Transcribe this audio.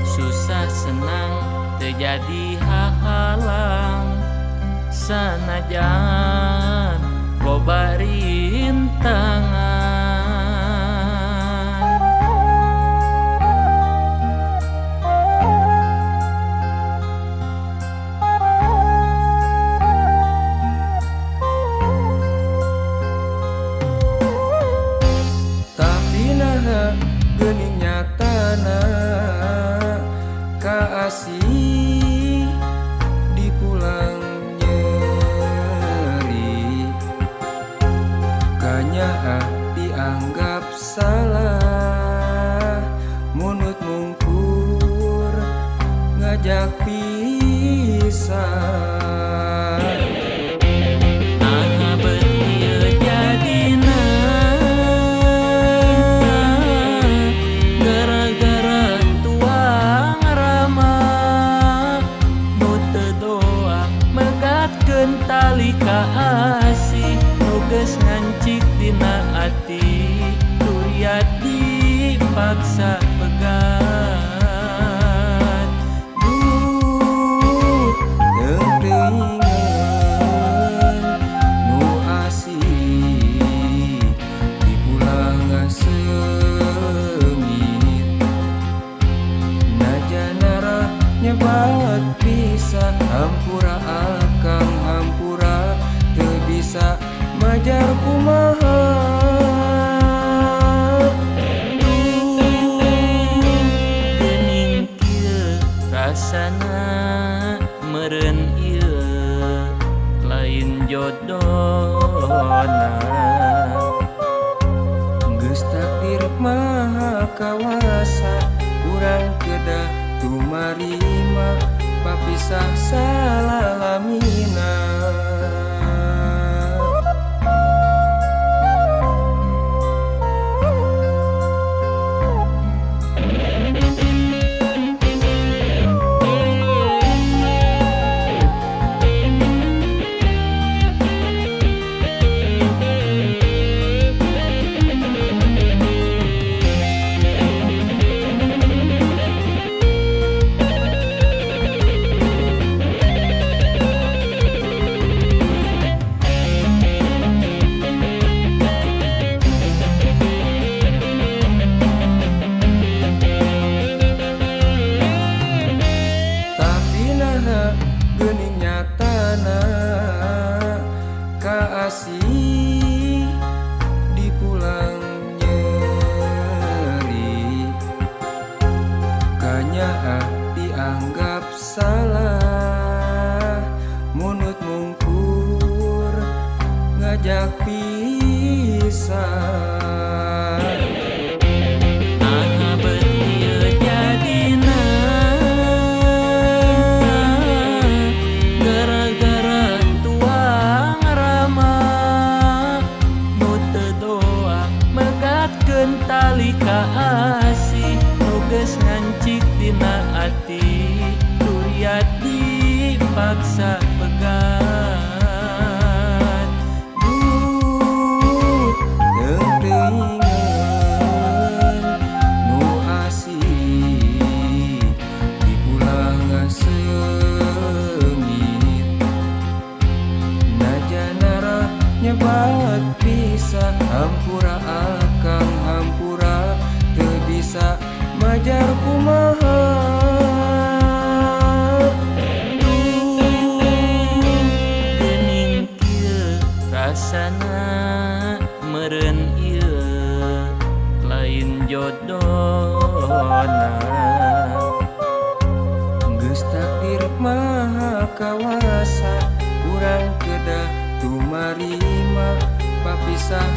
Susah senang terjadi hahalang, sanajan loba rintangan. Tapi naha geuning nyatana kaasih dipulang nyeri, kanyaah dianggap salah, munut mungkur ngajak pisah. Naha bet ieu jadina, gara-gara tuang rama nu teu doa megatkeun tali kaasih, nu geus ngancik dina ati turiat dipaksa pegat. Duh, teuingeun nu asih dipulang seungit, najanara nyebat pisah, hampura akang hampura teu bisa majar kumaha. Duh, geuning kieu rasana meureun ieu lain jodona. Geus takdir maha kawasa, urang kedah tumarima papisah salalamina. Tapi naha geuning nyatana kaasih dipulang nyeri, kanyaah dianggap salah, munut mungkur ngajak pisah. Naha bet ieu jadina, gara-gara tuang rama nu teu doa megatkeun tali kaasih, nu geus ngancik dina ati turiat dipaksa pegat. Duh, teuingeun nu asih dipulang seungit, najanara nyebat pisah, hampura akang hampura teu bisa majar kumaha. Duh, geuning kieu rasana meureun ieu lain jodona. Geus takdir maha kawasa, urang kedah tumarima papisah.